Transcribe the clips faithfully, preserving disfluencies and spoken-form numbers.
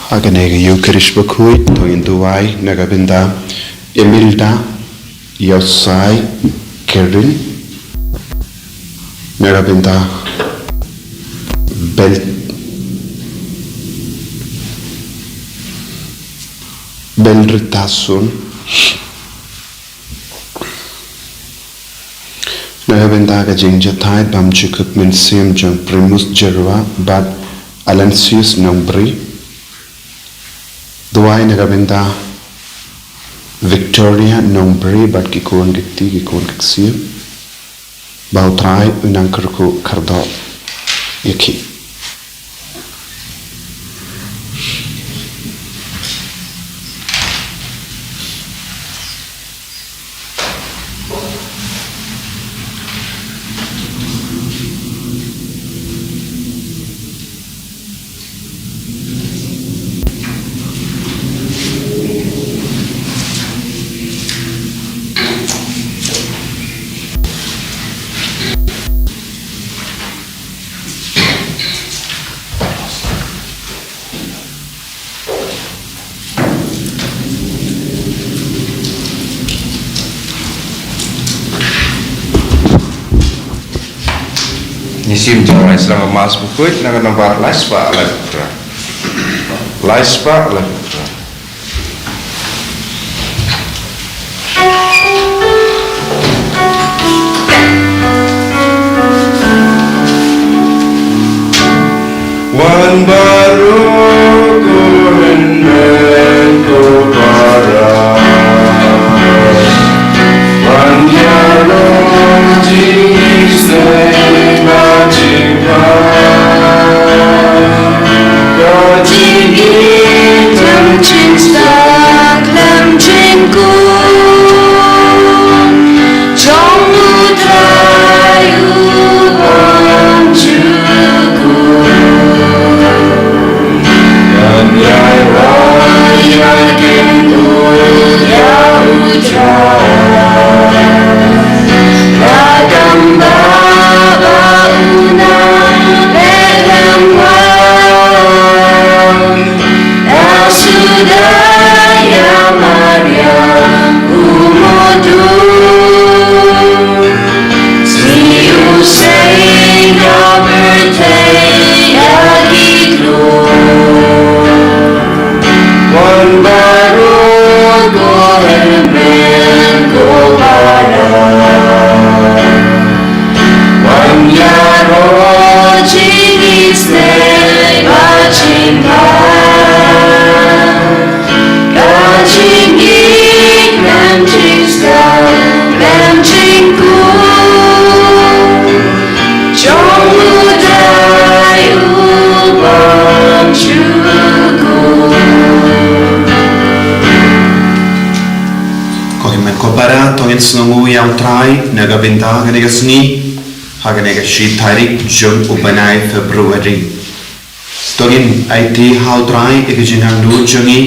Ha kane ka Eucharist bakhuid to ngin duwai na ka bynta Imelda Yosai Kerin, na ka bynta Bel Belritasun, na ka bynta ka jingjahthait bymjukut mynsiem jong Primus Jerwa bad Aloysius Nongbri. Duwai na ka bynta Victoria Nongbri bad ki khun ki kti, ki khun ki ksiew. Ba U Trai un nang kyrkhu kyrdoh ïa ki. Ngi sim jong lai sdang Mass bakhuid na ka nombar lai spah lai phew phra. Lai spah lai phew phra. Wan baroh ko hynmen ko para. Wan ïaroh jingïaseng bad jingpang. Ka jingïeit, ka jingstad, ka jingkhuid jong U Trai u bymjukut. Ngan ïaroh ïa kane U Trai. Ka kam ba u nang pynlong wan. Na suda ïa Maria u mudui. Shi u seng ka pyrthei ïa ki kloi. Wan baroh ko hynmen ko para. Wan ïaroh jingïeit bad jingpang. Ka jingïeit, ka jingstad, ka jingkhuid jong U Trai u bymjukut. Ko hynmen ko para, to ngin sngewnguh ïa U Trai na ka bynta kane ka sngi, ha kane ka shi tarik jong u bnai February. To ngin aiti ha U Trai ïa ka jingangnud jong ngi,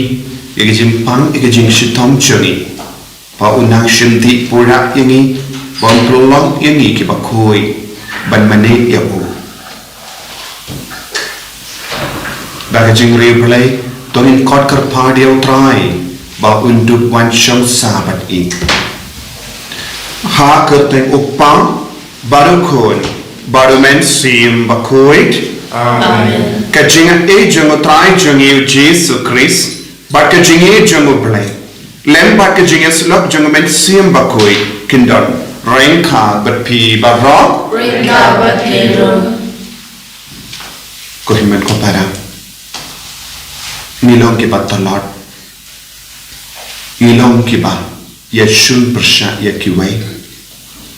ïa ka jingpang, ïa ka jingshitom jong ngi. Ba un nang shimti pura ïa ngi, ba un pynlong ïa ngi kiba khuid ban mane ïa u. Da ka jingriewblei to ngin khot kyrpad ïa U Trai ba un dup wan shong sa bad ngi. Ha ka kyrteng U Kpa, bad U Khun, bad U Mynsiem Bakhuid. Amen. Ka jingaiei jong U Trai jong ngi U Jisu Khrist, bad ka jingïeit jong U Blei, lem bad ka jingïasyllok jong U Mynsiem Bakhuid, kin don ryngkat bad phi baroh. Ryngkat bad phi ruh. Ko hynmen ko para, ngi long kiba tlot, ngi long kiba ïashun pyrshah ïa kiwei.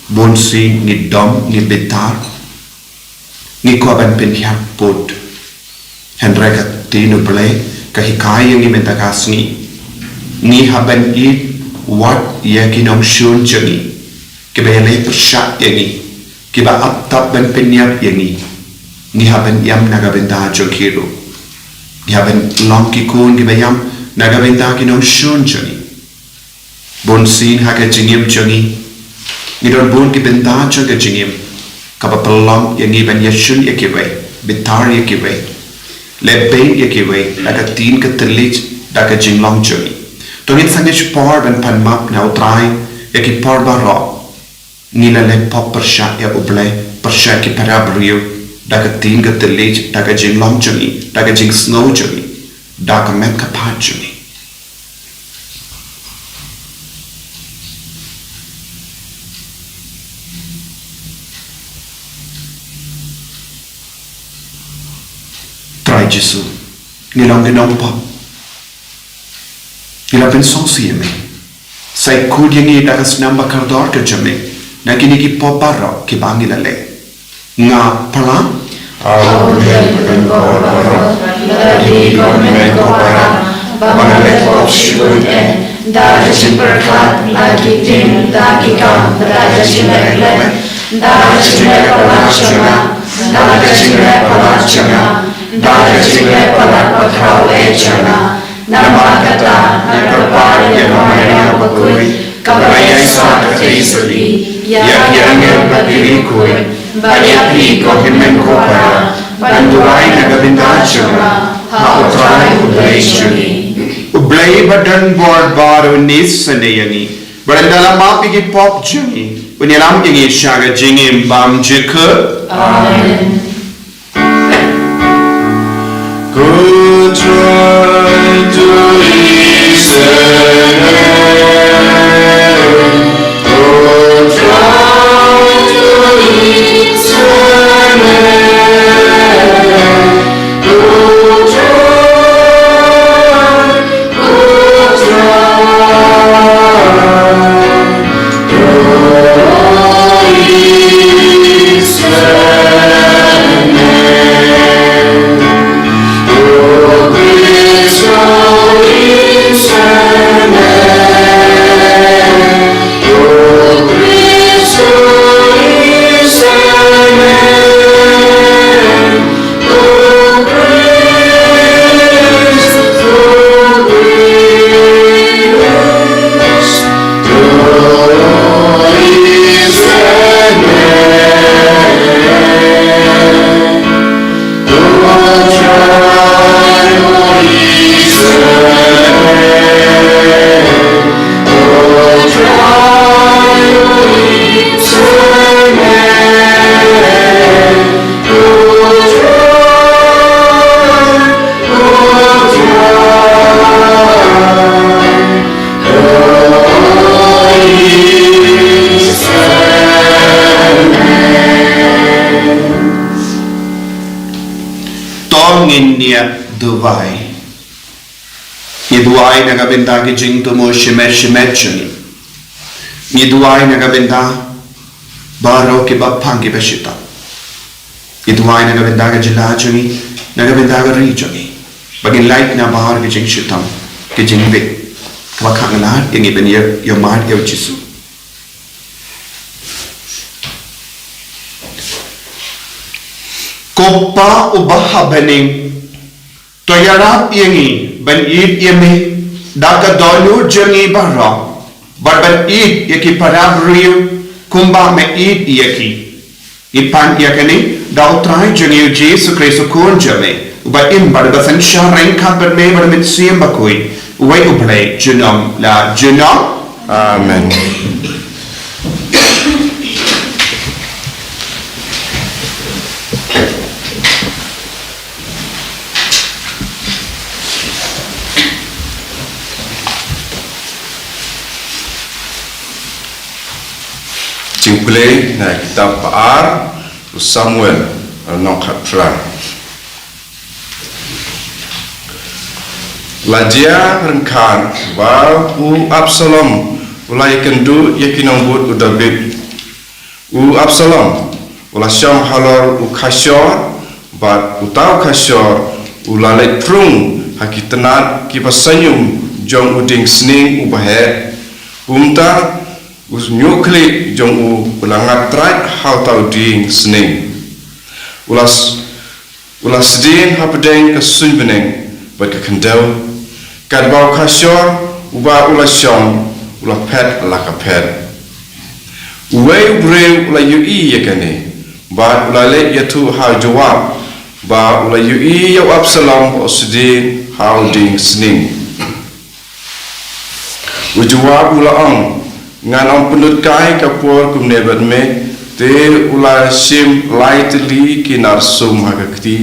Bun sien ngi dom, ngi bitar, ngi kwah ban pynhiar pud. Hynrei ka ktien U Blei ka hikai ïa ngi mynta ka sngi, ngi hap ban ïeit wat ïa ki nongshun jong ngi, kiba ïaleh pyrshah ïa ngi, kiba ap tap ban pynïap ïa ngi. Ngi hap ban ïam na ka bynta jong ki ruh. Ngi hap ban long ki khun kiba ïam na ka bynta ki nongshun jong ngi. Bun sien ha ka jingim jong ngi, ngi don bun ki bynta jong ka jingim kaba pynlong ïa ngi ban ïashun ïa kiwei, bitar ïa kiwei. leh beiñ ïa kiwei da ka ktien ka thylliej da ka jinglong jong ngi. To ngin sa ngeit por ban pan map na U Trai ïa ki por baroh ngi la leh pop pyrshah ïa U Blei, pyrshah ki para briew da ka ktien ka thylliej da ka jinglong jong ngi, da ka jingsngew jong ngi, da ka met ka phad jong ngi. Trai Jisu, ngi long ki nongpop. Ngi la pynsngewsih ïa me. Sa khuid ïa ngi da ka snam ba kordor ka jong me na kine ki pop baroh kiba ngi la leh. Nga pyrshah. Ïa ki pop shibun eh, da ka jingpyrkhat, da ki ktien, da ki kam, da ka jingleh, da ka jingleh palat jong nga, da ka jingleh palat jong nga, da ka jingleh palat bakhraw eh jong nga. Namar kata, nga kyrpad ïa ka Maria bakhuid, kaba ïaisah katei katei, ïa ki angel bad ki riewkhuid, bad ïa phi ko hynmen ko para, ban duwai na ka bynta jong nga ha U Trai U Blei jong ngi. U Blei ba don bor baroh un isynei ïa ngi, bad ynda la map ïa ki pop jong ngi, un ïalam ïa ngi sha ka jingim bymjukut. Amen. To ngin ïa duwai. Ngi duwai na ka bynta ki jingthmu shimet shimet jong ngi. Ngi duwai na ka bynta baroh kiba pang kiba shitom. Ngi duwai na ka bynta ka jylla jong ngi, na ka bynta ka ri jong ngi. Ba ngin lait na baroh ki jingshitom, ki jingbieit. Kaba khanglad ïa ngi ban ïa, ïa mad ïa U Jisu. Ko Pa uba ha bneng, to ïarap ïa ngi ban ïeit ïa me da ka dohnud jong ngi baroh, bad ban ïeit ïa ki para briew kumba me ïeit ïa ki. Ngi pan ïa kane da U Trai jong ngi U Jisu Khrist U Khun jong me, uba im bad uba synshar ryngkat bad me bad U Mynsiem Bakhuid, uwei U Blei junom la junom. Amen. Jingpule na kitab ba ar u Samuel, nongkhat phra. La jia ryngkat ba u Absalom u la ïakynduh ïa ki nongbud u David. U Absalom u la shong halor u khashor, bad uta u khashor u la leit prung ha ki tnat kiba saiñum jong u dieng sning uba heh. Kumta u ñiuhkhlieh jong u u la ngat trai ha uta u dieng sning. U la s-, u la sdien hapdeng ka suiñ bneng bad ka khyndew. Katba u khashor uba u la shong u la phet la ka phet. Uwei u briew u la ïohi ïa kane, bad u la leit ïathuh ha u Joab, Ba u la ïohi ïa u Absalom ba u sdien ha u dieng sning. U Joab u la ong, ngan ym pynlut kai ka por kumne bad me. Te u la shim lai tylli ki nar sum ha ka kti,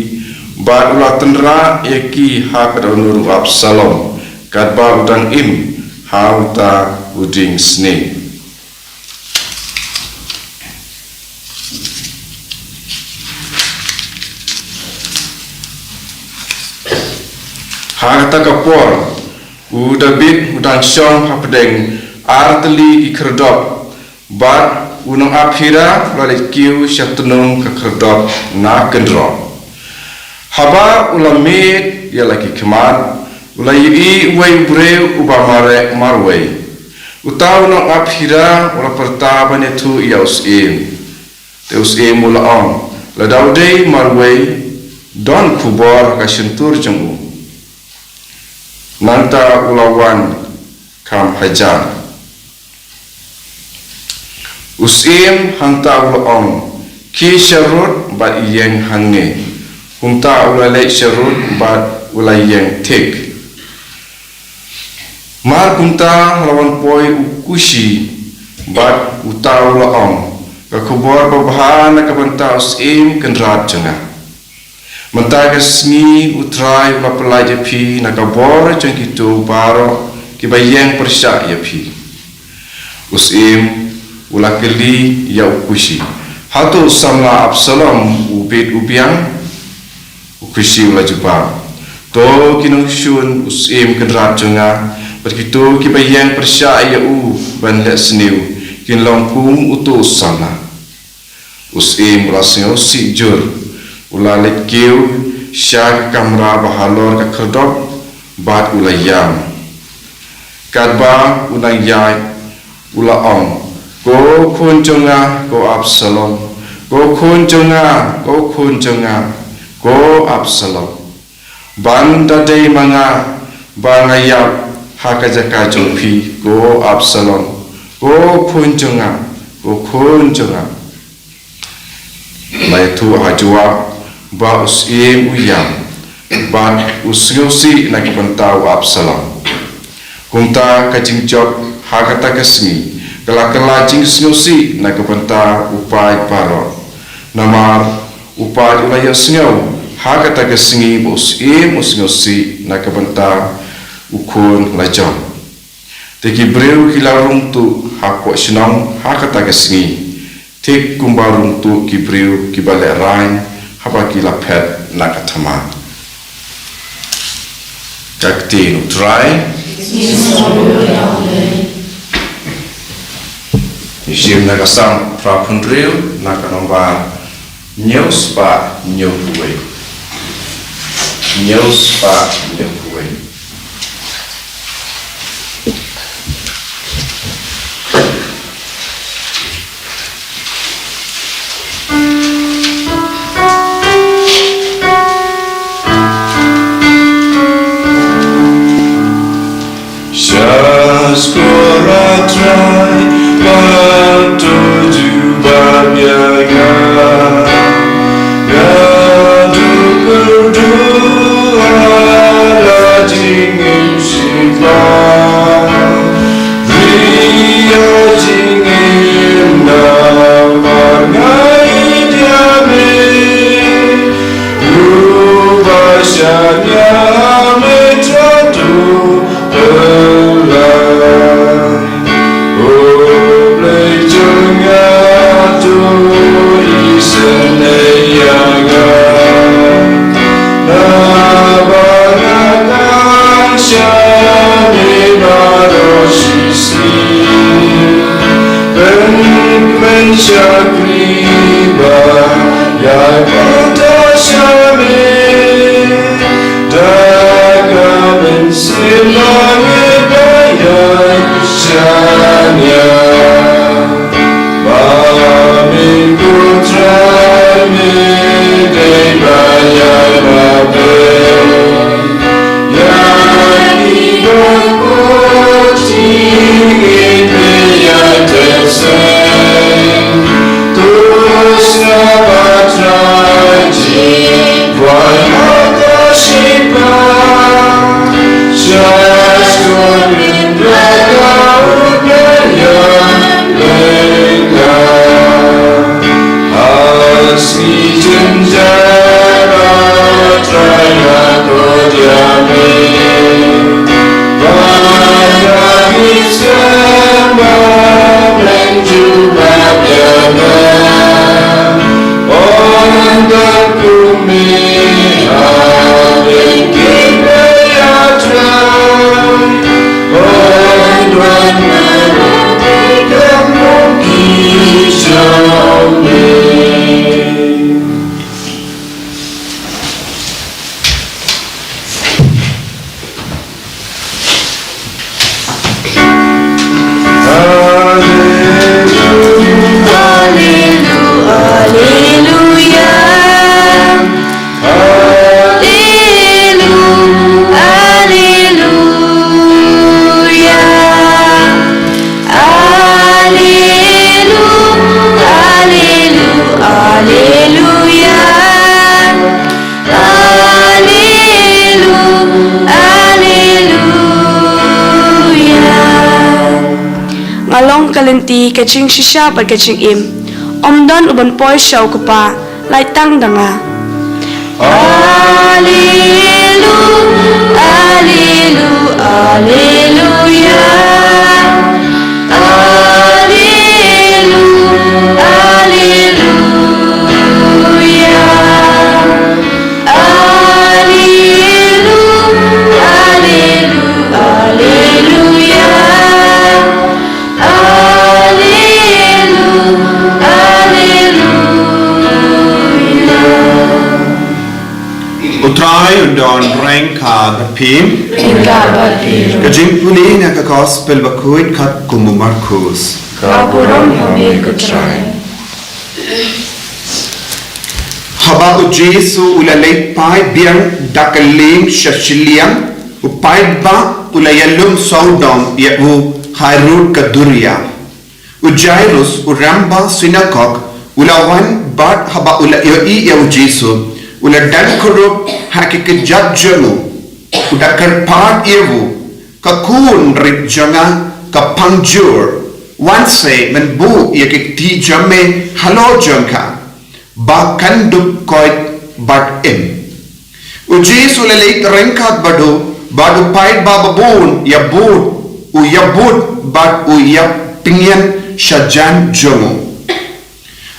bad u la tynrah ïa ki ha ka dohnud u Absalom, katba u dang im ha uta u dieng sning. Ha kata ka por, u Dabid u dang shong hapdeng ar tylli ki khyrdop, bad u nongap Hira u la leit kiew sha tnum ka khyrdop na kynroh. Haba u la miet ïa la ki khmat, u la ïohi uwei u briew uba mareh marwei. Uta u nongap Hira u la pyrta ban ïathuh ïa u syiem. Te u syiem u la ong, lada u dei marwei, don khubor ha ka shyntur jong u. Nangta u la wan kham hajan. U syiem hangta u la ong, khie sharud bad ïeng hangne. Kumta u la leit sharud bad u la ïeng thik. Mar kumta la wan poi u Kushi, bad uta u la ong, ka khubor babha na ka bynta u syiem kynrad jong nga. Mynta ka sngi U Trai u la pyllait ïa phi na ka bor jong kito baroh kiba ïeng pyrshah ïa phi. U syiem u la kylli ïa u Kushi, hato u samla Absalom u bit u biang? U Kushi u la jubab, to ki nongshun u syiem kynrad jong nga, bad kito kiba ïeng pyrshah ïa u ban leh sniew, kin long kum uto u samla. U syiem u la sngewsih jur, u la leit kiew sha ka kamra ba halor ka khyrdop, bad u la ïam. Katba u nang ïaid, u la ong, ko khun jong nga, ko Absalom, ko khun jong nga, ko khun jong nga, ko Absalom. Ban da dei ma nga ba nga ïap ha ka jaka jong phi, ko Absalom, ko khun jong nga, ko khun jong nga. La ïathuh ha Joab ba u syiem u ïam, bad u sngewsih na ka bynta u Absalom. Kumta ka jingjop ha kata ka sngi ka la kylla jingsngewsih na ka bynta u paid baroh. Namar u paid u la ïohsngew ha kata ka sngi ba u syiem u sngewsih na ka bynta u khun lajong. Te ki briew ki la rung tuh ha koh shnong ha kata ka sngi, thik kumba rung tuh ki briew kiba lehraiñ haba ki la phet na ka thma. Ka ktien U Trai. Ngi shim na ka Salm phra phew hynriew, na ka nombar hynñiew spah hynñiew phew wei. Hynñiew spah hynñiew phew wei. Sha skor, A Trai, ba to jubab ïa nga. Nga duk kyrduh ha la jingim shiphang. Ri ïa jingim namar nga ïeit ïa me. Ruh ba shaniah me, Trai, to pynlait. O Blei jong nga, to isynei ïa nga. Naba nga khlaiñ sha me baroh shisien. Pynkmen shakri ba ïaid bynta sha me. Da ka mynsiem ba ngeit ba ïaid shaniah. Ba me, ko Trai, me dei ba ïaid ba peit. Ïa ki bakhuid jingïeit me ïaid beit seh. To sngap, A Trai, jingkwah Nga long ka lynti, ka jingshisha bad ka jingim. Ym don uban poi sha u Kpa, lait tang da nga. Alelu, alelu, aleluya. Alelu, aleluya. Alelu, alelu, aleluya. Alelu, aleluya. U Trai un don ryngkat bad phi. Ryngkat bad phi. Ka jingpule na ka Gospel bakhuid katkum u Markus. Ka burom ha me ko Trai. Haba u Jisu u la leit phai biang da ka lieng sha shiliang, u paidbah u la ïalum sawdong ïa u ha rud ka duriaw. U Jairus, u rangbah synagog, u la wan, bad haba u la ïohi ïa u Jisu, u la dang kurup ha ki kjat jong u. U da kyrpad ïa u, ka khun rit jong nga ka pang jur, wan se men buh ïa ki kti jong me halor jong ka, ba kan dup koit bad im. U Jisu u la leit ryngkat bad u, bad u paidbah babun u ïabud, u ïabud bad u ïapynïeng shajan jong u.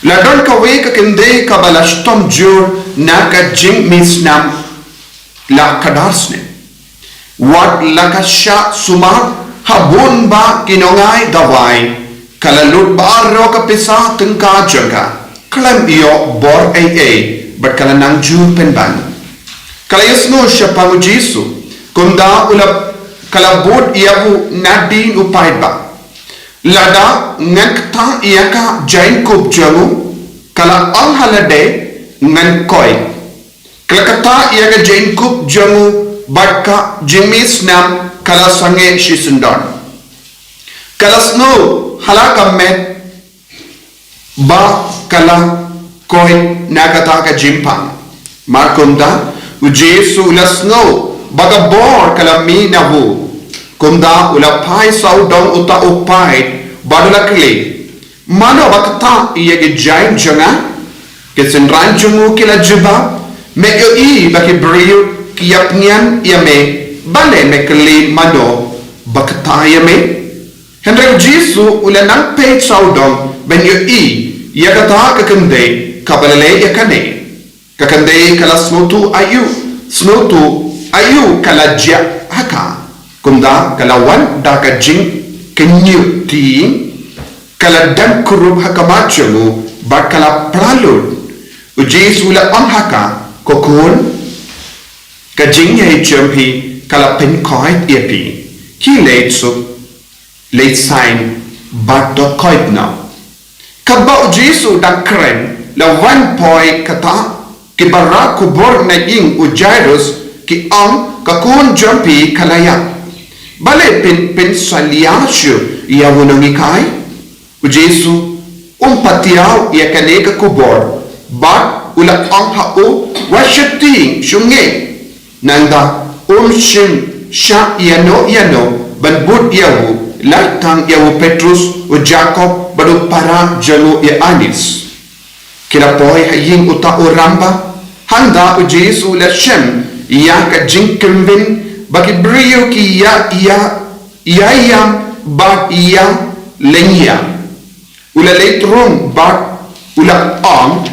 La don kawei ka kynthei kaba la shitom jur na ka jingmih snam la khadar snem. Wat la ka shah sumar ha bun bah ki nongai dawai, ka la lut baroh ka pisa tyngka jong ka, khlem ïoh bor ei ei, bad ka la nang jur pynban. Ka la ïasngew shaphang u Jisu, kumta u la, ka la bud ïa u nadien u paidbah. Lada ngan ktah ïa ka jaiñkup jong u, ka la ong, ha lade ngan koit. Ka la ktah ïa ka jaiñkup jong u bad ka jingmih snam ka la sangeh shisyndon. Ka la sngew ha la ka met ba ka la koit na kata ka jingpang. Mar kumta, u Jisu u la sngew ba ka bor ka la mih na u. Kumta u la phai sawdong uta u paid bad u la kylli, mano ba ktah ïa ki jaiñ jong nga? Ki synran jong u ki la jubab, me ïohi ba ki briew ki ïapynïeng ïa me, balei me kylli mano ba ktah ïa me? Hynrei u Jisu u la nang peit sawdong ban ïohi ïa kata ka kynthei kaba la leh ïa kane. Ka kynthei ka la sngewthuh aïu, sngewthuh aïu ka la jia ha ka. Kumta ka la wan da ka jingkñia tieng, ka la dang kurup ha khmat jong u bad ka la pyrshah lut. U Jisu u la ong ha ka, ko khun, ka jingïeit jong phi ka la pynkoit ïa phi. Khie leit suk, leit saiñ bad to koit noh. Kaba u Jisu u dang kren, la wan poi kata ki para khubor na ïing u Jairus, ki ong, ka khun jong phi ka la ïap. Balei phin pynsalia shuh ïa u nonghikai? U Jisu um pat ïohi ïa kane ka khubor, bad u la ong ha u, wat sheptieng, shu ngeit. Nangta um shym shah ïano ïano ban bud ïa u, lait tang ïa u Petrus, u Jakob bad u para jong u Ïoannis. Ki la poi ha ïing uta u rangbah, hangta u Jisu u la shem ïa ka jingkynwin ba ki briew ki ïa, ïa, ïa ïam bad ïa lyngngiar. U la leit rum bad u la ong,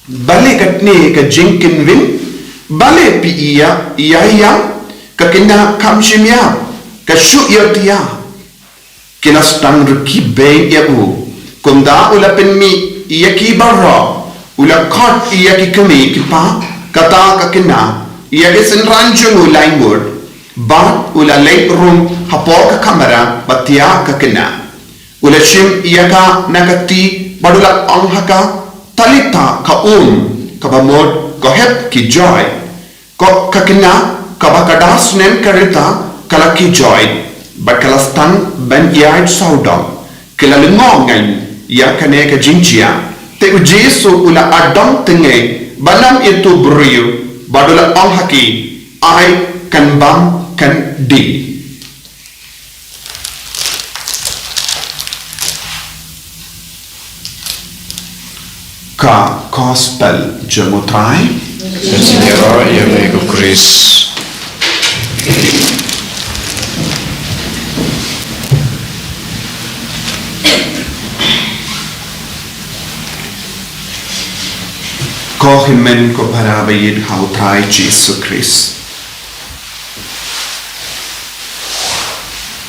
"Balei katne ka jingkynwin? Balei phi ïa, ïa ïam? Ka khynnah kam shim ïa, ka shu ïoh ïa." Ki la sdang rkhie beiñ ïa u. Kumta u la pynmih ïa ki baroh, u la khot ïa ki kmie ki kpa kata ka khynnah, ïa ki synran jong u laingut, bad u la leit rum hapoh ka kamra ba thiah ka khynnah. U la shim ïa ka na ka kti bad u la ong ha ka, "Talitha koum," kaba mut, "Ko hep, khie joi." Ko ka khynnah kaba khatwei snem ka rta, ka la khie joi bad ka la sdang ban ïaid sawdong. Ki la lyngngoh ngan ïa kane ka jingjia. Te u Jisu u la adong tngen ban ym ïathuh briew bad u la ong ha ki, "Ai kan bam kan dih." Ka Gospel jong u Trai. Ka jingïaroh ïa me ko Khrist. Ko hynmen ko para ba ïeit ha u Trai Jisu Khrist.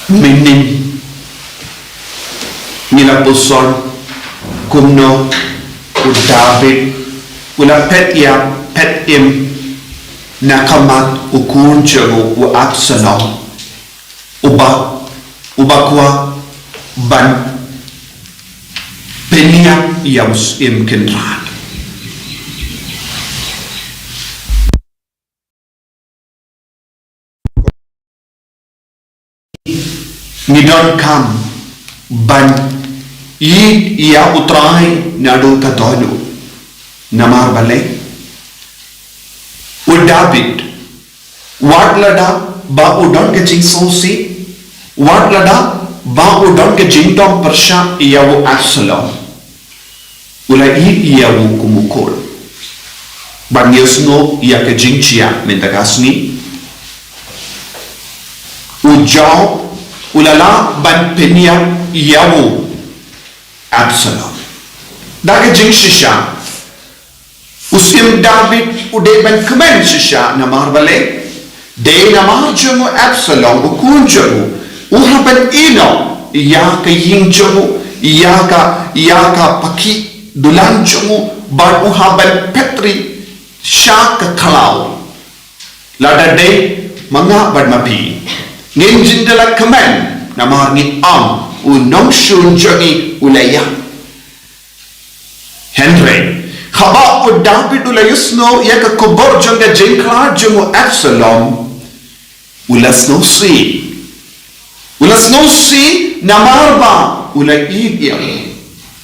Mynnin ngi la pyrshang kumno u David u la phet ïap phet im na ka mat u khun jong u, u Absalom, uba, uba kwah ban pynïap ïa u syiem kynrad. Ngi donkam ban ïeit ïa u Trai naduh ka dohnud. Namar balei? U David, wat lada ba u don ka jingsngewsih, wat lada ba u don ka jingdom pyrshah ïa u Absalom, u la ïeit ïa u kum u khun. Ban ïohsngew ïa ka jingjia mynta ka sngi, u Joab u la lah ban pynïap ïa u Absalom. Da ka jingshisha, u Syiem David u dei ban kmen shisha, namar balei? Dei namar jong u Absalom, u khun jong u, u hap ban ïehnoh ïa ka ïing jong u, ïa ka, ïa ka paki dulan jong u, bad u hap ban phet ri sha ka khlaw. Lada dei ma nga bad ma phi, ngin jin da la kmen, namar ngi ong, u nongshun jong ngi u la ïap. Hynrei haba u David u la ïohsngew ïa ka khubor jong ka jingkhlad jong u Absalom, u la sngewsih. U la sngewsih namar ba u la ïeit ïa u.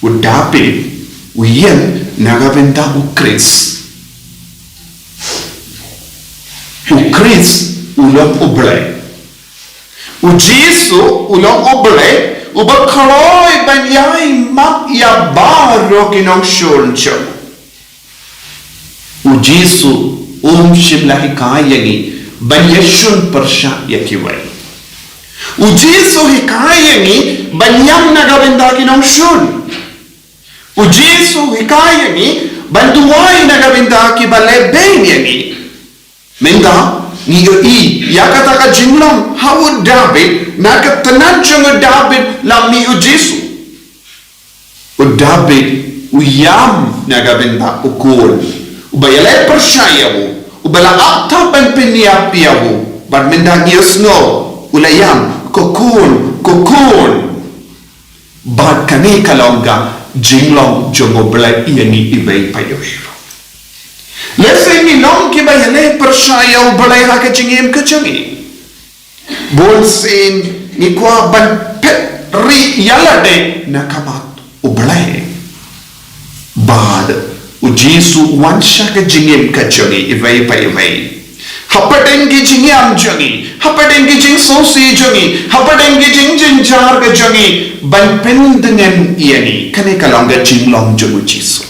U David u ïeng na ka bynta u Khrist. U Khrist u long U Blei. U Jisu u long U Blei uba kloi ban ïai map ïa baroh ki nongshun jong u. U Jisu um shym la hikai ïa ngi ban ïashun pyrshah ïa kiwei. U Jisu hikai ïa ngi ban ïam na ka bynta ki nongshun. U Jisu hikai ïa ngi ban duwai na ka bynta kiba leh beiñ ïa ngi. Mynta ngi ïohi ïa kata ka jinglong ha u David, na ka tnat jong u David la mih u Jisu. U David u ïam na ka bynta u khun uba ïaleh pyrshah ïa u, uba la ap thap ban pynïap ïa u, bad mynta ngi ïohsngew u la ïam, "Ko khun, ko khun." Bad kane ka long ka jinglong jong U Blei ïa ngi iwei pa iwei ruh. Lehse ngi long kiba ïaleh pyrshah ïa U Blei ha ka jingim ka jong ngi. Bun sien ngi kwah ban phet rieh ïa lade na ka mat U Blei. Bad u Jisu u wan sha ka jingim ka jong ngi iwei pa iwei. Hapdeng ki jingïam jong ngi, hapdeng ki jingsngewsih jong ngi, hapdeng ki jingjynjar ka jong ngi, ban pyndngen ïa ngi. Kane ka long ka jinglong jong u Jisu.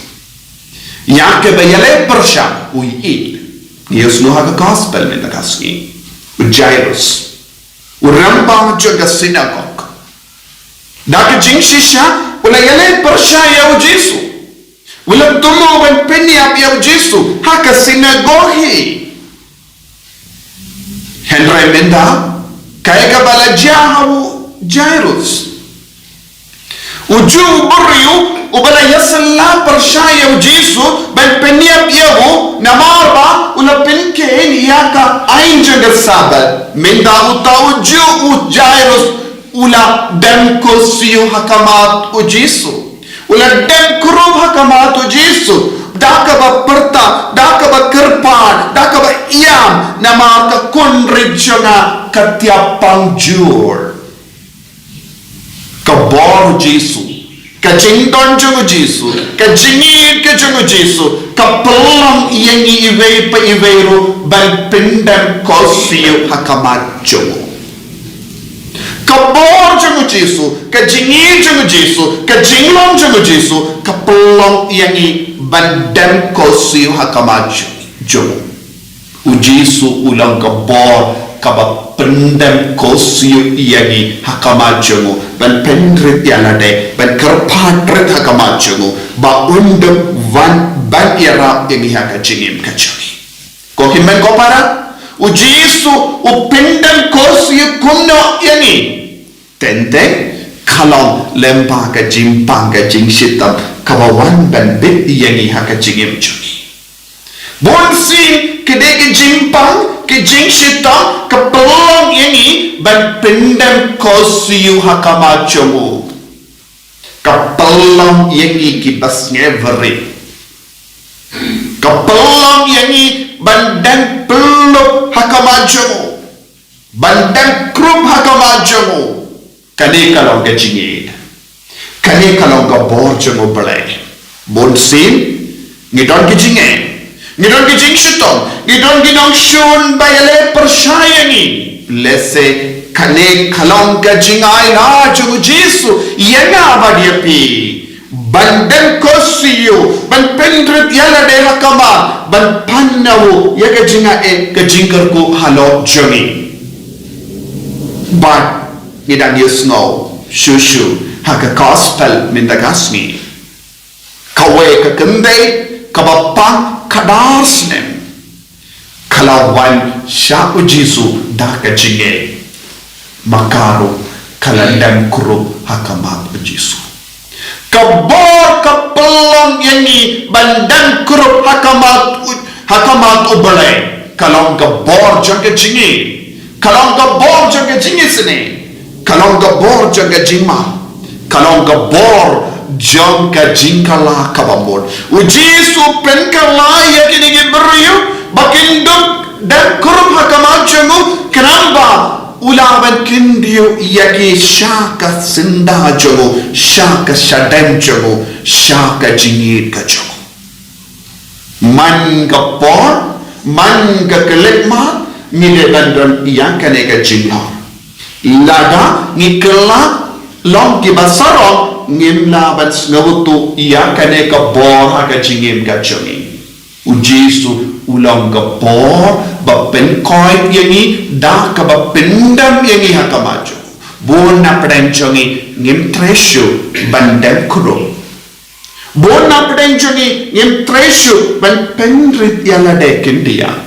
Ïa kaba ïaleh pyrshah u ïeit. Ngi ïohsngew ha ka gospel mynta ka sngi, u Jairus, u rangbah jong ka synagog. Da ka jingshisha U la ïaleh pyrshah ïa u Jisu. U la thmu ban pynïap ïa u Jisu ha ka synagogue hi. Hynrei mynta, kaei kaba la jia ha u Jairus? U ju u briew uba la ïasylla pyrshah ïa u Jisu ban pynïap ïa u, namar ba u la pynkheiñ ïa ka aiñ jong ka Sabbath. Mynta uta u ju u Jairus u la dem kyrsiew ha khmat u Jisu. U la dem krup ha khmat u Jisu. Da kaba pyrta, da kaba kyrpad, da kaba ïam, namar ka khun rit jong nga ka thiah pang jur. Ka bor u Jisu, ka jingdon jong u Jisu, ka jingïeit ka jong u Jisu, ka pynlong ïa ngi iwei pa iwei ruh ban pyndem kyrsiew ha khmat jong u. Ka bor jong u Jisu, ka jingïeit jong u Jisu, ka jinglong jong u Jisu, ka pynlong ïa ngi ban dem kyrsiew ha khmat jong u. U Jisu u long ka bor kaba pyndem kyrsiew ïa ngi ha khmat jong u, ban pynrit ïa lade, ban kyrpad rit ha khmat jong u, ba un dep wan ban ïarap ïa ngi ha ka jingim ka jong ngi. Ko hynmen ko para, u Jisu u pyndem kyrsiew kumno ïa ngi? Teng teng, ka long lyngba ka jingpang ka jingshitom kaba wan ban bit ïa ngi ha ka jingim jong ngi. Bun sien ka dei ka jingpang ka jingshitom ka pynlong ïa ngi ban pyndem kyrsiew ha khmat jong u. Ka pynlong ïa ngi kiba sngewrit. Ka pynlong ïa ngi ban dang pynlong ha khmat jong u. Ban dang krup ha khmat jong u. Kane ka long ka jingïeit. Kane ka long ka bor jong u Blei. Bun sien ngi don ka jingeh, ngi don ka jingshitom, ngi don ki nongshun ba ïaleh pyrshah ïa ngi. Lehse kane ka long ka jingai na jong u Jisu ïa nga bad ïa phi. Ban dang kyrsiew, ban pynrit ïa lade ha khmat, ban pan na u ïa ka jingaiei, ka jingkyrkhu halor jong ngi. Bad ngi dang ïohsngew shuh shuh ha ka gospel mynta ka sngi. Kawei ka kynthei kaba pang khadar snem ka la wan sha u Jisu da ka jingeh. Ma ka ruh ka la dang krup ha khmat u Jisu. Ka bor ka pynlong ïa ngi ban dang krup ha khmat u, ha khmat u Blei. Ka long ka bor jong ka jingïeit. Ka long ka bor jong ka jingisynei. Ka long ka bor jong ka jingmap. Ka long ka bor jong ka jingkylla kaba mut. U Jisu pynkylla ïa kine ki briew ba kin dup dang krup ha khmat jong u, khnang ba u lah ban kyntiew ïa ki sha ka syndah jong u, sha ka shadem jong u, sha ka jingïeit ka jong u. Man ka por, man ka khyllipmat, ngi dei ban don ïa kane ka jinglong. Lada ngi kylla long kiba sarong, ngim lah ban sngewthuh ïa kane ka bor ha ka jingim ka jong ngi. U Jisu u long ka bor ba pynkoit ïa ngi da kaba pyndem ïa ngi ha khmat jong u. Bun na pdeng jong ngi ngim trei shuh ban dang krup. Bun na pdeng jong ngi ngim trei shuh ban pynrit ïa lade khyndiat.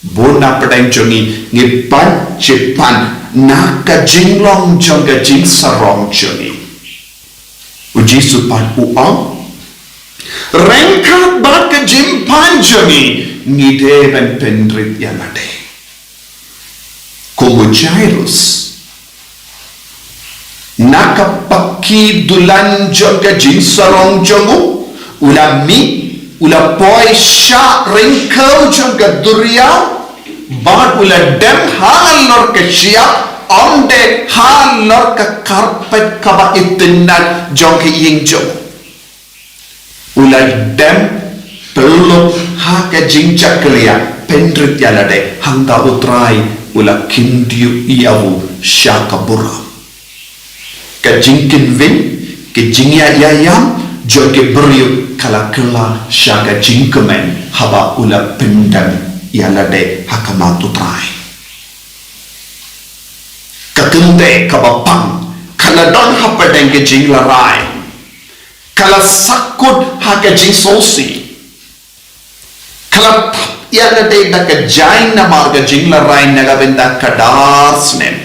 Bun na pdeng jong ngi ngi pan shi pan na ka jinglong jong ka jingsarong jong ngi. U Jisu pat u ong, ryngkat bad ka jingpan jong ngi, ngi dei ban pynrit ïa lade. Kum u Jairus, na ka paki dulan jong ka jingsarong jong u, u la mih, u la poi sha ryngkew jong ka duriaw, bad u la dem halor ka shyiap, ym dei halor ka karpet kaba itynnad jong ka ïing jong u. U la dem pynlong ha ka jingjakhlia, pynrit ïa lade, hangta u Trai u la kyntiew ïa u sha ka burom. Ka jingkynwin, ka jingïaid ïaïam jong ki briew ka la kylla sha ka jingkmen haba u la pyndem ïa lade ha khmat u Trai. Ka kynthei kaba pang ka la don hapdeng ka jinglarai. ka la sakut ha ka jingsngewsih. Ka la thep ïa lade da ka jaiñ namar ka jinglaraiñ na ka bynta ka dar snem.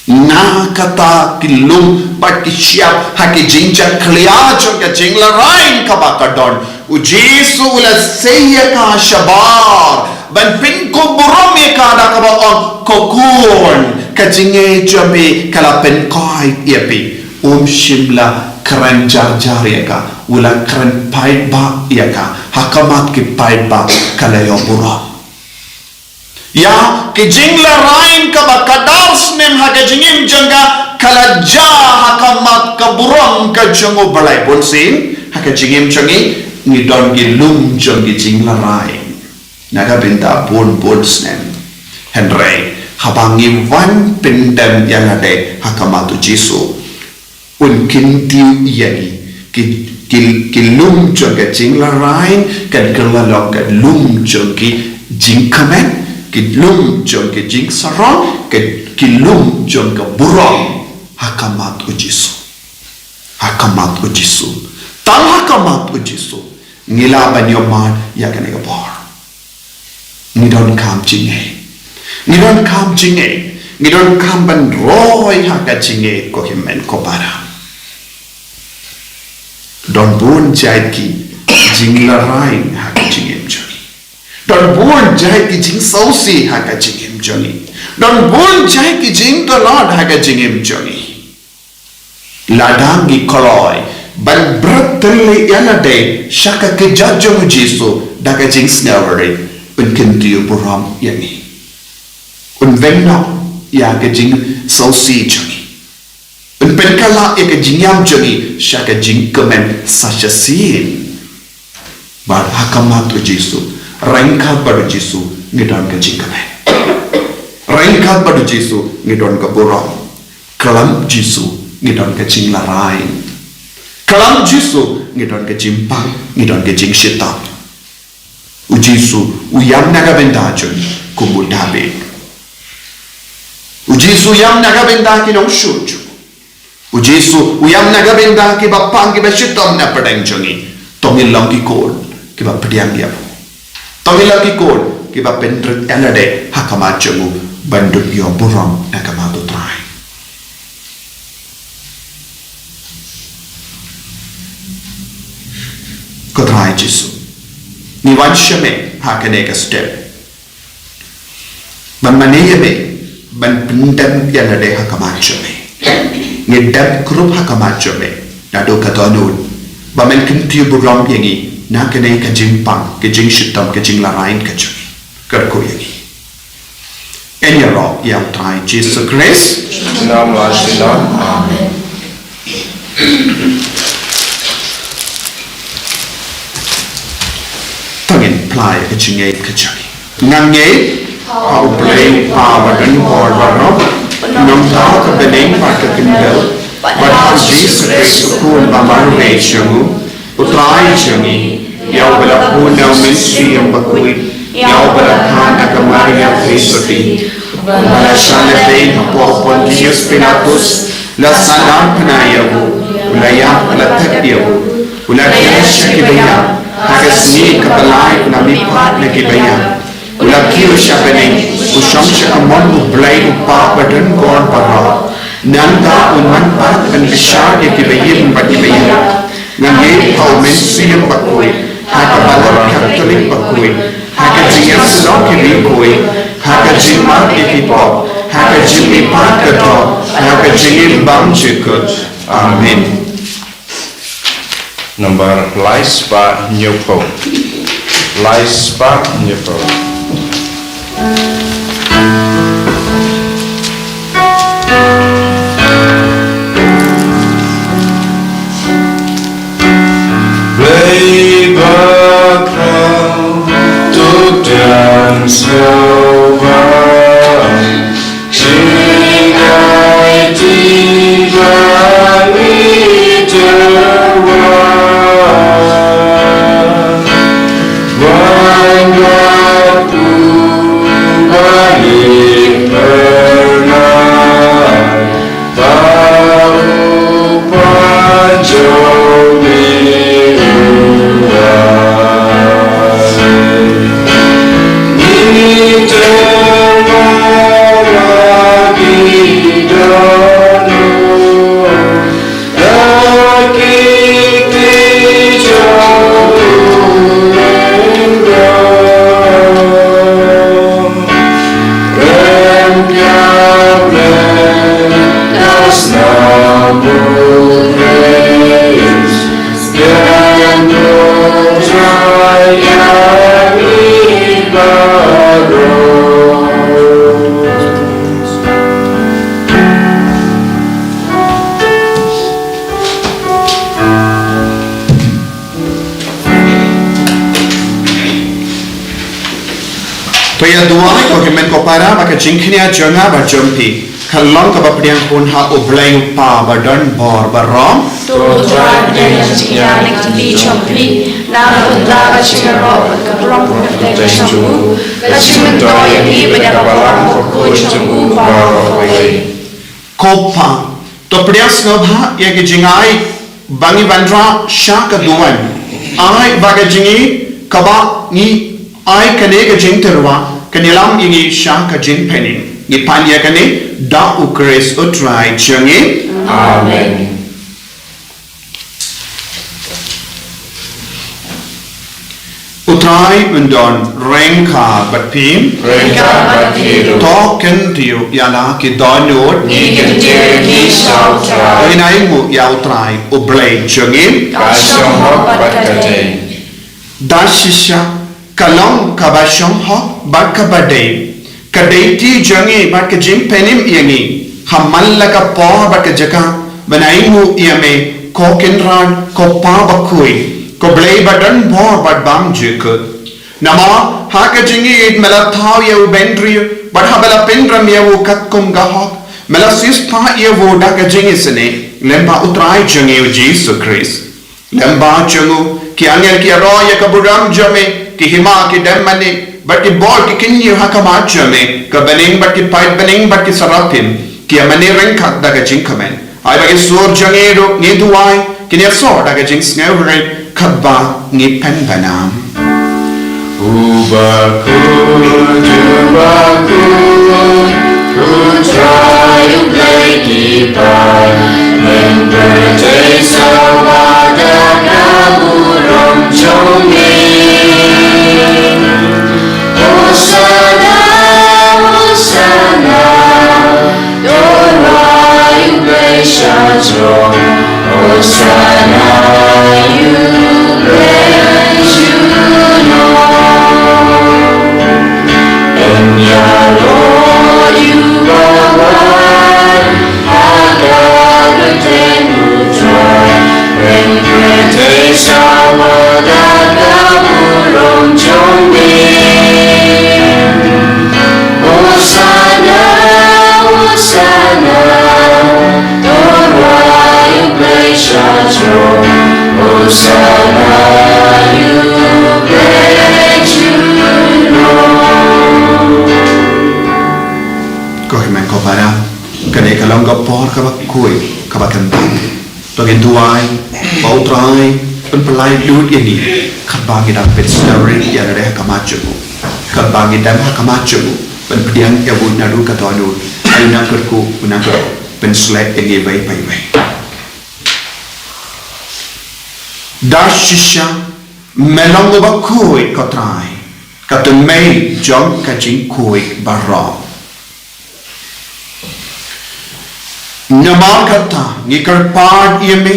Na kata ki lum bad ki shyiap ha ki jingjakhlia jong ka jinglaraiñ kaba ka don, U Jisu u la sei ïa ka shabar ban pynkup burom ïa ka da kaba ong, ko khun, ka jingngeit jong me ka la pynkoit ïa phi. Um shym la kren jar jar ïa ka, u la kren paidbah ïa ka. Ha khmat ki paidbah ka la ïoh burom. Ïa ki jinglaraiñ kaba ka dar snem ha ka jingim jong ka, ka la jia ha khmat ka burom ka jong U Blei. Bunsien ha ka jingim jong ngi, ngi don ki lum jong ki jinglaraiñ na ka bynta bun bun snem. Hynrei haba ngi wan pyndem ïa lade ha khmat U Jisu, un kyntiew ïa ngi. Ki, ki, ki lum jong ka jinglaraiñ kan kylla long ka lum jong ki jingkmen, ki lum jong ki jingsarong, ki, ki lum jong ka burom ha khmat U Jisu. Ha khmat U Jisu. Tang ha khmat U Jisu ngi lah ban ïoh mad ïa kane ka bor. Ngi donkam jingngeit. Ngi donkam jingngeit. Ngi donkam ban roi ha ka jingngeit, ko hynmen ko para. Don bun jait ki jinglaraiñ ha ka jingim jong ngi. Don bun jait ki jingsngewsih ha ka jingim jong ngi. Don bun jait ki jingdonkam ha ka jingim jong ngi. Lada ngi kloi ban bret tylli ïa lade sha ka kjat jong U Jisu da ka jingsngewrit, un kyntiew burom ïa ngi. Un weng noh ïa ka jingsngewsih jong ngi. Un pynkylla ïa ka jingïam jong ngi sha ka jingkmen sa shisien. Bad ha khmat U Jisu, ryngkat bad U Jisu ngi don ka jingkmen. Ryngkat bad U Jisu ngi don ka burom. Khlem Jisu ngi don ka jinglaraiñ. Khlem Jisu ngi don ka jingpang, ngi don ka jingshitom. U Jisu u ïam na ka bynta jong ngi kum u Dabid. U Jisu u ïam na ka bynta ki nongshun jong u. U Jisu u ïam na ka bynta kiba pang, kiba shitom na pdeng jong ngi. To ngin long ki khun kiba pdiang ïa u. To ngin long ki khun kiba pynrit ïa lade ha khmat jong u ban dup ïoh burom na ka khmat U Trai. Ko Trai Jisu, ngi wan sha me ha kane ka step. Ban mane ïa me, ban pyndem ïa lade ha khmat jong me. Ngi dep krup ha khmat jong me naduh ka dohnud, ba men kyntiew burom ïa ngi na kane ka jingpang, ka jingshitom, ka jinglaraiñ ka jong ngi. Kyrkhu ïa ngi. Yn ïaroh ïa U Trai Jisu Khrist. Amen. To ngin phla ïa ka jingngeit ka jong ngi. Nga ngeit ha U Blei U Kpa badonbor baroh, U Nongthaw ka bneng bad ka khyndew, bad ha U Jisu Khrist U Khun ba marwei jong u, U Trai jong ngi, ïa uba la bun na U Mynsiem Bakhuid, ïa uba la kha na ka Maria Theisotti, uba la shah lehbeiñ hapoh Pontius Pilatus, la sahnarphna ïa u, u la ïap, la thep ïa u, u la kynjah sha kiba ïap, ha ka sngi kaba lai u la mihpat na kiba ïap, u la kiew sha bneng, u shong sha ka mon U Blei U Kpa badonbor baroh. Nangta un wan pat ban bishar ïa kiba im bad kiba ïap. Nga ngeit ha U Mynsiem Bakhuid, ha ka Balang Katholik bakhuid, ha ka jingïasyllok ki riewkhuid, ha ka jingmap ïa ki pop, ha ka jingmihpat ka doh, ha ka jingim bymjukut. Amen. Nombar lai spah hynñiewphew. Lai spah hynñiewphew. Blei ba khraw, to dang sngewbha. Jingaiei ba ngi tyrwa, wan bad u ba Ïa duwai, ko hynmen ko para, ba ka jingkñia jong nga bad jong phi ka long kaba pdiang khun ha U Blei U Kpa ba don bor baroh. To Trai, pdiang ïa ka jingkñia na ka kti jong phi, na ka bynta ka jingïaroh bad ka burom ka kyrteng jong u, ka jingmyntoi ïa ngi bad ïa ka burom bakhuid jong u baroh kawei. Ko Pa, to pdiang sngewbha ïa ka jingai ba ngi wanrah sha ka duwan. Ai ba ka jingïeit kaba ngi ai kane ka jingtyrwa kan ïalam ïa ngi sha ka jingpynim. Ngi pan ïa kane da U Khrist U Trai jong ngi. Amen. U Trai un don ryngkat bad phi. Ryngkat bad phi ruh. To kyntiew ïa la ki dohnud. Ngi kyntiew ïa ki sha U Trai. Ngin ainguh ïa U Trai U Blei jong ngi. Ka shong hok bad ka dei. Da shisha ka long kaba shong hok bad kaba dei. Ka dei ti jong ngi bad ka jingpynim ïa ngi ha man la ka por bad ka jaka ban ainguh ïa me, ko Kynrad, ko Pa bakhuid, ko Blei ba don bor bad bymjukut. Namar ha ka jingïeit me la thaw ïa u bynriew bad haba la pynrem ïa u katkum ka hok, me la siewspah ïa u da ka jingisynei lyngba U Trai jong ngi U Jisu Khrist. Lyngba jong u ki angel ki ïaroh ïa ka burom jong me, ki hima ki dem mane bad ki bor ki kyñiew ha khmat jong me. Ka bneng bad ki paidbneng bad ki saraphim ki ïa mane ryngkat da ka jingkmen. Ai ba ki sur jong ngi ruh, ngi duwai, kin ïasoh da ka jingsngewrit katba ngi pynbna. U bakhuid, u bakhuid, U Trai U Blei ki paid, ïa pyrthei sawa da ka burom jong me. Hosana, Hosana, to rwai U Blei sha jrong. Hosana ïa U Blei junom. Yn ïaroh ïa u ba wai ha ka kyrteng U Trai. Ïa pyrthei sawa da ka burom jong me. Hosana, Hosana, to rwai U Blei sha jrong. Hosana ïa U Blei junom. Ko hynmen ko para, kane ka long ka por kaba khuid, kaba kyntang. To ngin duwai ba U Trai un pynlait lut ïa ngi katba ngi dang pynsngewrit ïa lade ha khmat jong u. Katba ngi dem ha khmat jong u, ban pdiang ïa u naduh ka dohnud. Ai u nang kyrkhu, u nang kyrkhu, pynsleh ïa ngi iwei pa iwei. Da shisha me long u bakhuid, ko Trai, ka tynmei jong ka jingkhuid baroh. Namar kata ngi kyrpad ïa me,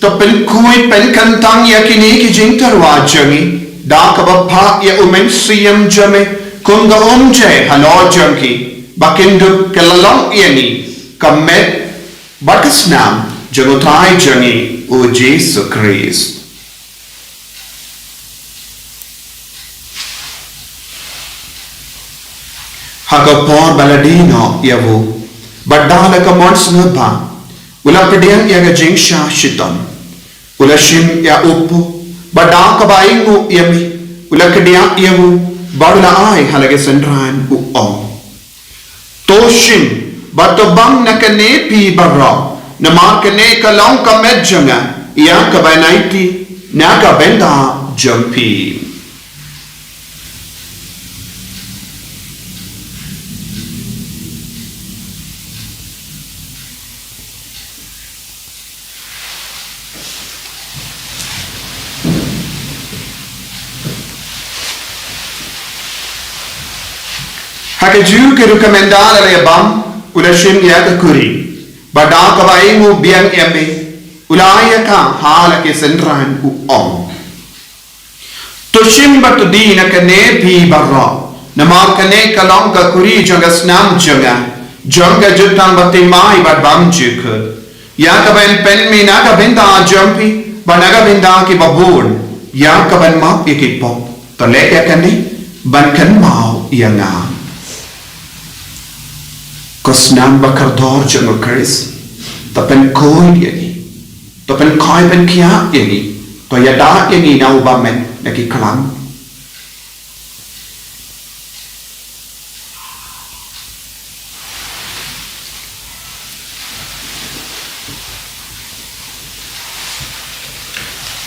to pynkhuid pynkyntang ïa kine ki jingtyrwa jong ngi da kaba phah ïa U Mynsiem jong me kum ka umjai halor jong ki, ba kin dup ka la long ïa ngi ka met bad ka snam jong U Trai jong ngi U Jisu Khrist. Ha ka por ba la die noh ïa u, bad da la ka mon sngewbha, u la pdiang ïa ka jingshah shitom. U la shim ïa u paw, bad da kaba ainguh ïa me, u la kdiah ïa u, bad u la ai ha la ki synran, u ong: To shim bad to bam na kane phi baroh, namar kane ka long ka met jong nga ïa kaban aiti na ka bynta jong phi. Ha kajuh ka rukom ynda la ïa bam, u la shim ïa ka kuri, bad da kaba ainguh biang ïa me, u la ai ïa ka ha la ki synran, u ong: To shim bad to die na kane phi baroh, namar kane ka long ka kuri jong ka snam jong nga, jong ka jutang bathymmai bad bymjukut, ïa kaban pynmih na ka bynta jong phi bad na ka bynta kiba bun, ïa kaban map ïa ki pop. To leh ïa kane ban kynmaw ïa nga. Ko snam ba kordor jong u Khrist, to pynkhuid ïa ngi, to pynkhuid pynkhiah ïa ngi, to ïada ïa ngi na u bymman na ki khlam.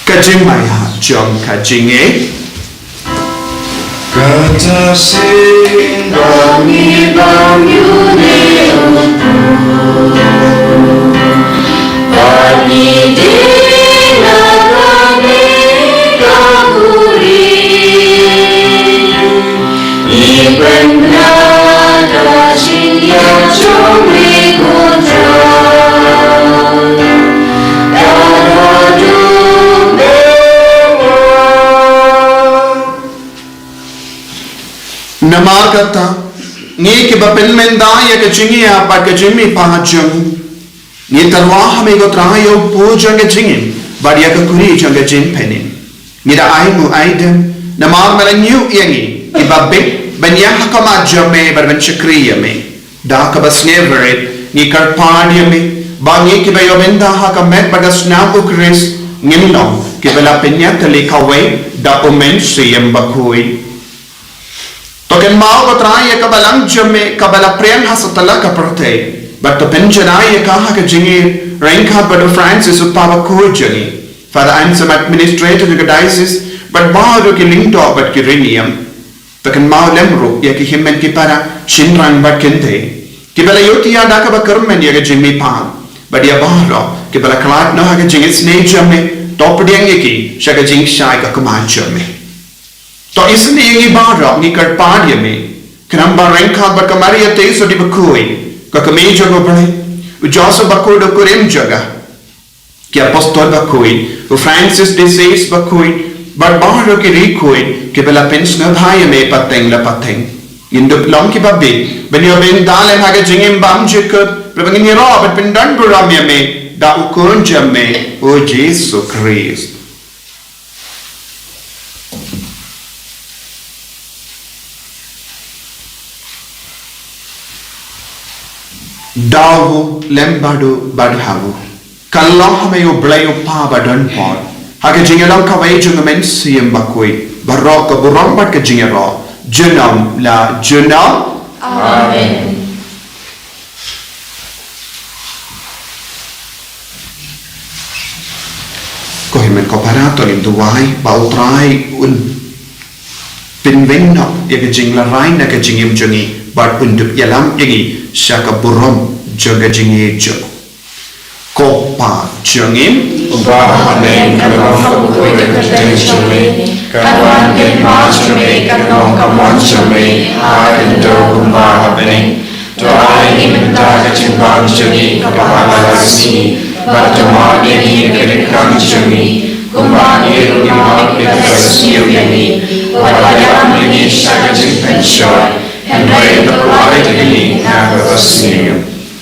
Ka jingmaïa jong ka jingngeit. Kata sien ba ngi bam ïa une u Trai, ba ngi dei na kane ka buhrieh. Ngi pynbna ka jingïeit jong ngi, ko Trai, ka la dum bymman. Namar kata, ngi kiba pynmynta ïa ka jingïap bad ka jingmihpat jong ngi, ngi tyrwa ha me ko Trai ïa u pud jong ka jingim bad ïa ka khuri jong ka jingpynim. Ngi da ai nguh ai dem namar me la ñiew ïa ngi kiba bit ban ïaid ha khmat jong me bad ban shakri ïa me. Da kaba sngewrit ngi kyrpad ïa me ba ngi kiba ïoh bynta ha ka met bad ka snam u Khrist ngin long kiba la pynïatylli kawei da u Mynsiem Bakhuid. To kynmaw ko Trai ïa ka balang jong me kaba la pyrshang ha satlak ka pyrthei bad to pynjanai ïa ka ha ka jingïeit ryngkat bad u Francis u Papa bakhuid jong ngi, Father Anselm, administrator jong ka diocese, bad baroh ki lyngdoh bad ki rynïeng. To kynmaw lem ruh ïa ki hynmen ki para, shynrang bad kynthei, kiba la ïohthiah da kaba kyrmen ïa ka jingmihpat bad ïa baroh kiba la khlad noh ha ka jingisynei jong me. To pdiang ïa ki sha ka jingshai ka khmat jong me. To isynei ïa ngi baroh, ngi kyrpad ïa me, khnang ba ryngkat bad ka Maria Theisotti bakhuid, ka kmie jong U Blei, u Joseph bakhuid u kurim jong ka, ki apostol bakhuid, u Francis de Sales bakhuid, bad baroh ki riewkhuid kiba la pynsngewbha ïa me pateng la pateng, ngin dup long kiba bit ban ïoh bynta lem ha ka jingim bymjukut, ba ngin ïaroh bad pyndonburom ïa me da u Khun jong me, u Jisu Khrist. Daw lem bad u bad ha u. Ka long ha me U Blei U Kpa badonbor, ha ka jingïalong kawei jong U Mynsiem Bakhuid, baroh ka burom bad ka jingïaroh junom la junom. Amen. Ko hynmen ko para, to ngin duwai ba U Trai un pynweng noh ïa ka jinglarai na ka jingim jong ngi bad un dup ïalam ïa ngi sha ka burom jong ka jingïeit jong u. Ko Pa jong ngi, uba ha bneng, ka long ha bakhuid ka kyrteng jong me, kan wan ka hima jong me, kan long ka mon jong me ha ka khyndew kumba ha bneng. To ai ïa ngi mynta ka jingbam jong ngi kaba ha la ka sngi, bad to map ïa ngi ïa ka riewkam jong ngi, kumba ngi ruh ngi map ïa kito kiba sniew ïa ngi, wat la ïalam ïa ngi sha ka jingpynshoi, hynrei to pynlait ïa ngi na kaba sniew.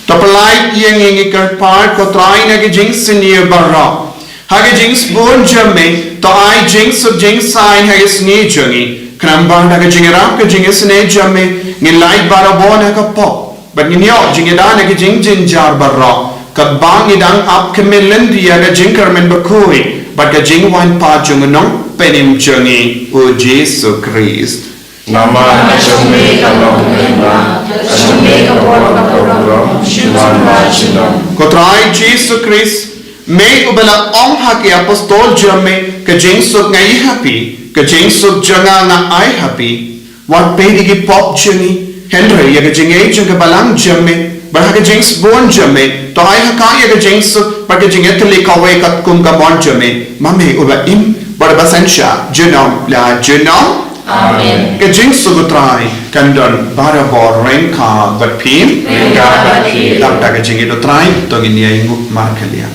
To pynlait ïa ngi, ngi kyrpad ko Trai, na ka jingsniew baroh. Ha ka jingsbun jong me, to ai jingsuk jingsaiñ ha ka sngi jong ngi, khnang ba da ka jingïarap ka jingisynei jong me, ngin lait barabor na ka pop, bad ngin ïoh jingïada na ki jingjynjar baroh, katba ngi dang ap khmih lynti ïa ka jingkyrmen bakhuid bad ka jingwan pat jong u Nongpynim jong ngi, u Jisu Khrist. Namar ka jong me ka long ka hima, ka jong me ka bor bad ka burom, junom la junom. Ko Trai Jisu Khrist, me uba la ong ha ki apostol jong me, ka jingsuk nga ai ha phi, ka jingsuk jong nga nga ai ha phi. Wat peit ïa ki pop jong ngi, hynrei ïa ka jingïeit jong ka balang jong me. Bad ha ka jingsbun jong me, to ai ha ka ïa ka jingsuk bad ka jingïatylli kawei katkum ka mon jong me, ma me uba im bad uba synshar junom la junom. Amen. Ka jingsuk U Trai kan don barabor ryngkat bad phi. Ryngkat bad phi. Dap da ka jingïeit U Trai to ngin ïa nguh markhaliang.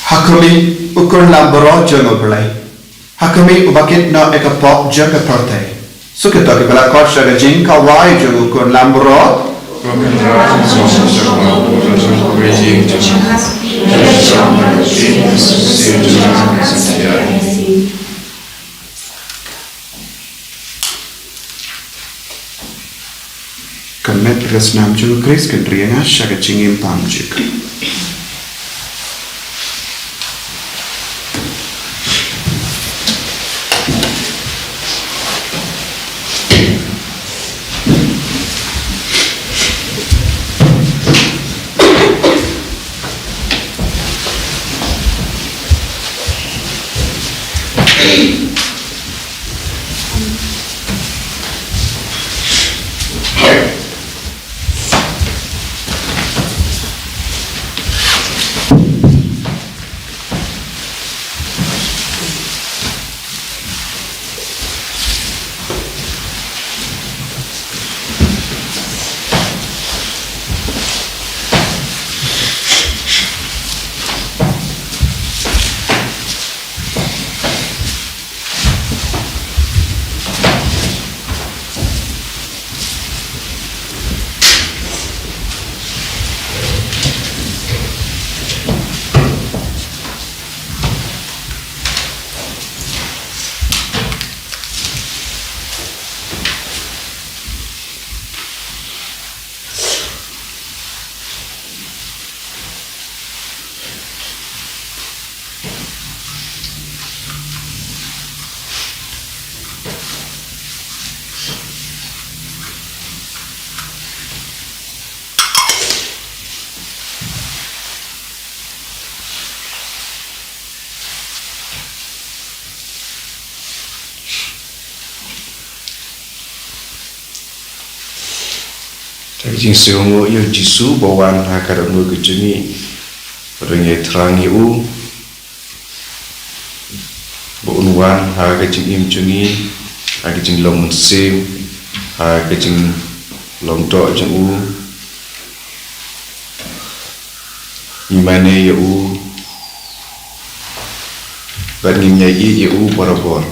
Ha khmih, u Khun lam baroh jong U Blei. Ha khmih, uba kit noh ïa ka pop jong ka pyrthei. Suk ïa to kiba la khot sha ka jingkawei jong u Khun lam baroh. Ka met ka snam jong u Khrist kan ri ïa nga sha ka jingim bymjukut. Ka jingsngewnguh ïa u Jisu ba wan ha ka dohnud ka jong ngi, ba un ïai thrang ïa u, ba un wan ha ka jingim jong ngi, ha ka jinglong mynsiem, ha ka jinglong doh jong u. Ngi mane ïa u, bad ngin ïai ïeit ïa u barabor.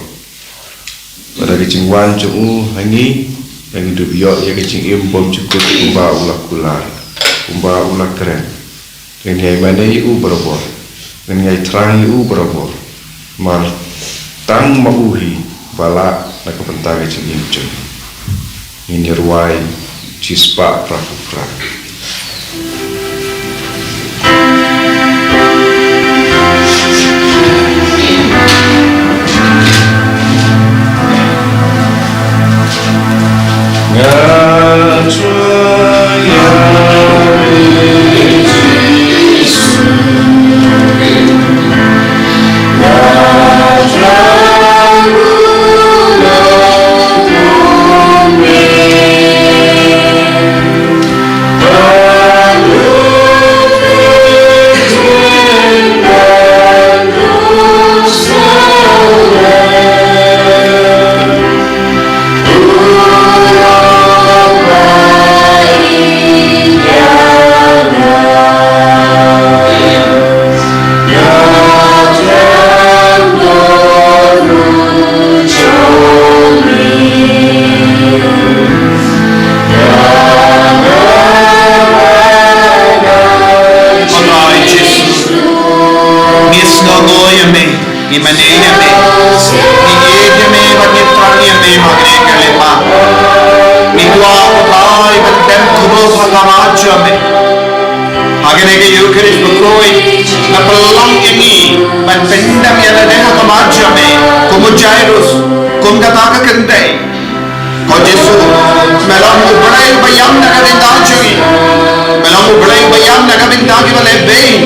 Bad da ka jingwan jong u ha ngi, ngin dup ïoh ïa ka jingim bymjukut kumba u la kular, kumba u la kren. Ngin ïai mane ïa u barabor, ngin ïai thrang ïa u barabor. Namar tang ma u hi ba lah na ka bynta ka jingim jong ngi. Ngin ïa rwai shispah phra phew phra. Ngi sngewnguh ïa me, ngi mane ïa me, ngi ïeit ïa me bad ngi thrang ïa me ha kane ka lyngba. Ngi kwah ban ai ban pynkup ha khmat jong me ha kane ka Eukharist bakhuid. Pynlong ïa ngi ban pyndem ïa lade ha khmat jong me, kum u Jairus, kum kata ka kynthei. Ko Jisu, me long U Blei uba ïam na ka bynta jong ngi. Me long U Blei uba ïam na ka bynta kiba leh beiñ.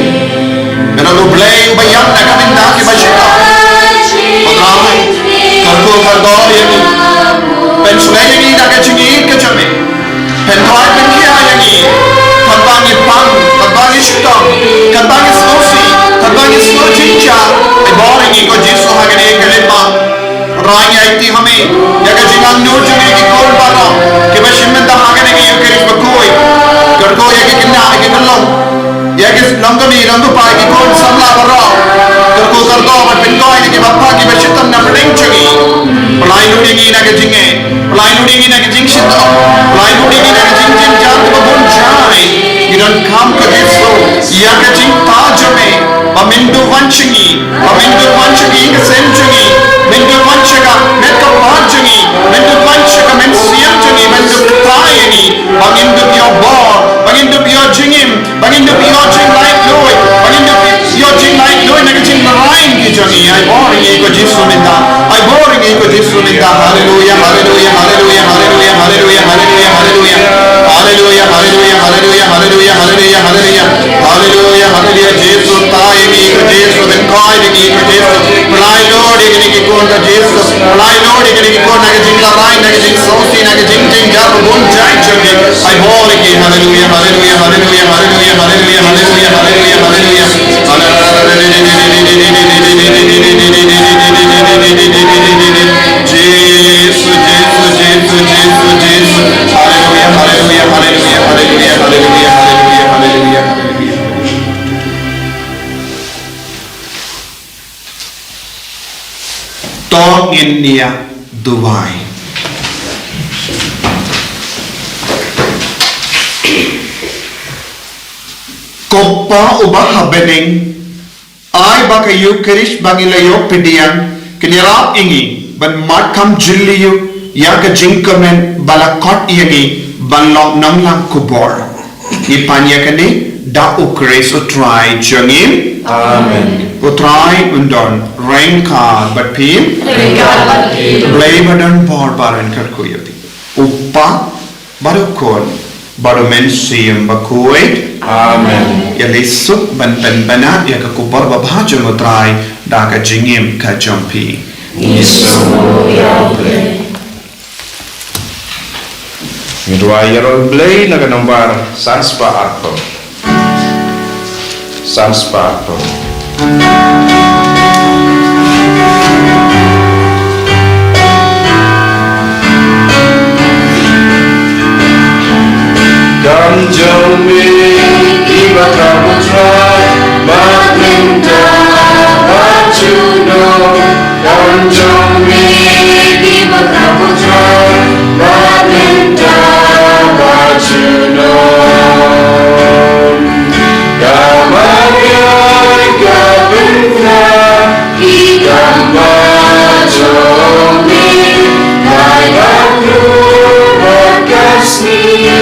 Me long U Blei uba ïam na ka bynta kiba shitom. Ko Trai, kyrkhu kyrdoh ïa ngi. Pynshlei ïa ngi da ka jingïeit ka jong me. Pyntrei pynkhia ïa ngi. Katba ngi pang, katba ngi shitom, katba ngi sngewsih, katba ngi sngew jynjar. Ai bor ïa ngi ko Jisu ha kane ka lynti. Trai, ngi aiti ha me ïa ka jingangnud jong ngi ki khun baroh kiba shim bynta ha kane ka Ïukharist bakhuid. Kyrkhu ïa ki khynnah, ïa ki khyllung, ïa ki longkmie longkpa, ïa ki khun samla baroh. Kyrkhu kyrdoh ban pynkhuid ïa ki bapha kiba shitom na pdeng jong ngi. Pyllait lut ïa ngi na ka jingeh. Pyllait lut ïa ngi na ka jingshitom. Pyllait lut ïa ngi na ka jingjynjar kaba bun jait. Ngi donkam ko Jisu ïa ka jingthaw jong me. Ba men duh wan sha ngi. Ba men duh wan sha ka ïing ka sem jong ngi. Men duh wan sha ka met ka phad jong ngi. Men duh wan sha ka mynsiem jong ngi. Men duh kata ïa ngi. Ba ngin duh ïoh bor. Ba ngin duh ïoh jingim. Ba ngin duh ïoh jinglaitluid. Ba ngin duh ïoh jinglaitluid na ka jinglehrain ki jong ngi. Ai bor ïa ngi ko Jisu mynta. Ai bor ïa ngi ko Jisu mynta. Haleluya, haleluya, haleluya, haleluya, haleluya, haleluya, haleluya. Haleluya, haleluya, haleluya, haleluya, haleluya, haleluya. Haleluya, haleluya, Jisu, thaw ïa ngi ko Jisu, pynkhuid ïa ngi ko Jisu. Pyllait lut ïa kine ki khun ko Jisu. Pyllait lut ïa kine ki khun na ka jinglehrain, na ka jingsngewsih, na ka jingjynjar ba bun jait jong ngi. Ai bor ïa ngi. Haleluya, haleluya, haleluya, haleluya, haleluya, haleluya, haleluya, haleluya. Jisu, Jisu, Jisu, Jisu, Jisu. Haleluya, haleluya, haleluya, haleluya, haleluya. To ngin ïa duwai. Ko Pa uba ha bneng, ai ba ka Ïukharist ba ngi la ïoh pdiang kan ïarap ïa ngi ban mad kham jylliew ïa ka jingkmen ba la khot ïa ngi ban long nonglang khubor. Ngi pan ïa kane da U Khrist U Trai jong ngi. Amen. U Trai un don ryngkat bad phi. Ryngkat bad phi. Blei ba don bor ba ryngkat kyrkhu ïa phi. U Kpa bad U Khun bad U Mynsiem Bakhuid. Amen. Ïa lei suk ban pynbna ïa ka khubor babha jong U Trai da ka jingim ka jong phi. Ngi sngewbha ïa U Blei. Ngi duwai ïa U Blei na ka nombar san spah arphew. San spah arphew. Kam jong me ki ba ka putra, ba mynta ba junom. Kam jong me ki ba ka putra, ba mynta ba junom. Ka mariang ka pynthra, ki kam ba jong me, lai ba kru ba ka sngi.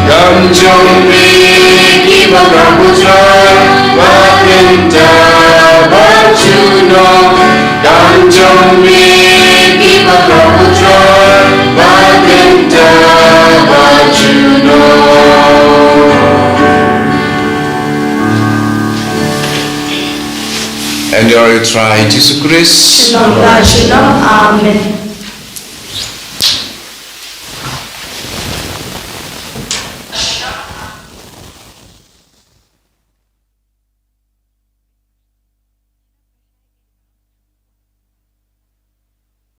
Kam jong me ki ba ka putra, ba mynta ba junom. Kam jong me ki ba ka putra, ba mynta ba junom. Endor ïa U Trai Jisu Khrist. Junom ba junom. Amen.